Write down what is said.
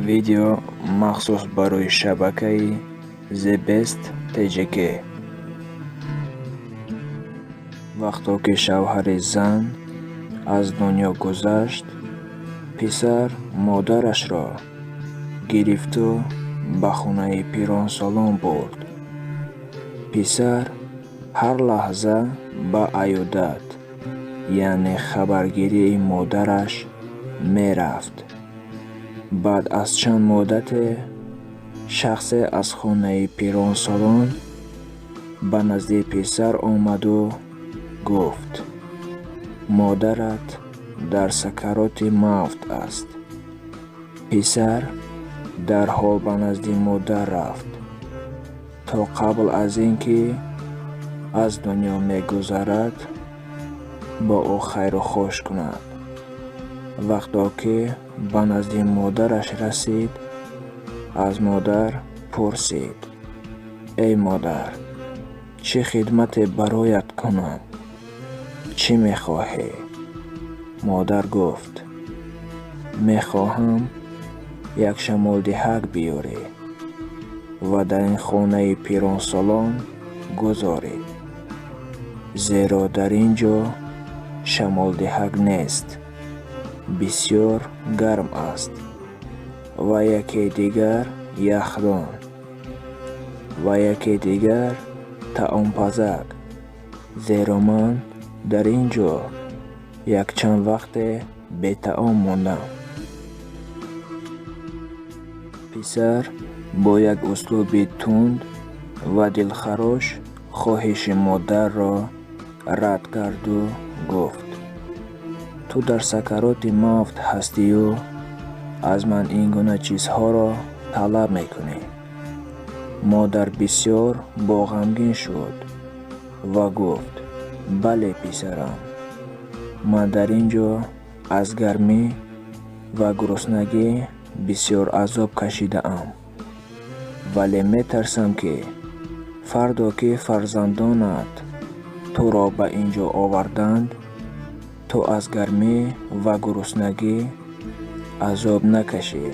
Видео махсус барои шабакаи The Best TJK. Вақто ки шавҳари зан аз дунё гузашт, писар модарашро гирифту ба хонаи пиронсолон бурд. Писар ҳар лаҳза ба аёдат, яъне хабаргирии модараш мерафт. Баъд аз чанд муддате шахсе аз хонаи пиронсолон ба назди писар омаду гуфт: «Модарат дар сакароти мавт аст». Писар дарҳол ба назди модар рафт, то қабл аз ин ки аз дунё мегузарад, бо ӯ хайру хуш кунад. Вақто ки ба назди модараш расид, аз модар пурсид: «Эй модар, чӣ хидмате бароят кунам? Чӣ мехоҳӣ?» Модар гуфт: «Мехоҳам як шамолдиҳак биёрӣ ва дар ин хонаи пиронсолон гузорӣ, зеро дар ин ҷо шамолдиҳак нест, бисёр гарм аст, ва яке дигар яхдон, ва яке дигар таомпазак, зеро ман дар ин ҷо якчанд вақте бетаом мондам». Писар бо як услуби тунд ва дилхарош хоҳиши модарро рад карду гуфт: «Ту дар сакароти мавт ҳастию аз ман ин гуна чизҳоро талаб мекунӣ». Модар бисёр боғамгин шуд ва гуфт: «Бале, писарам, ман дар ин ҷо аз гармӣ ва гуруснагӣ бисёр азоб кашидаам, вале метарсам, ки фардо ки фарзандонат туро ба ин ҷо оварданд, ту аз гармӣ ва гуруснагӣ азоб накашӣ».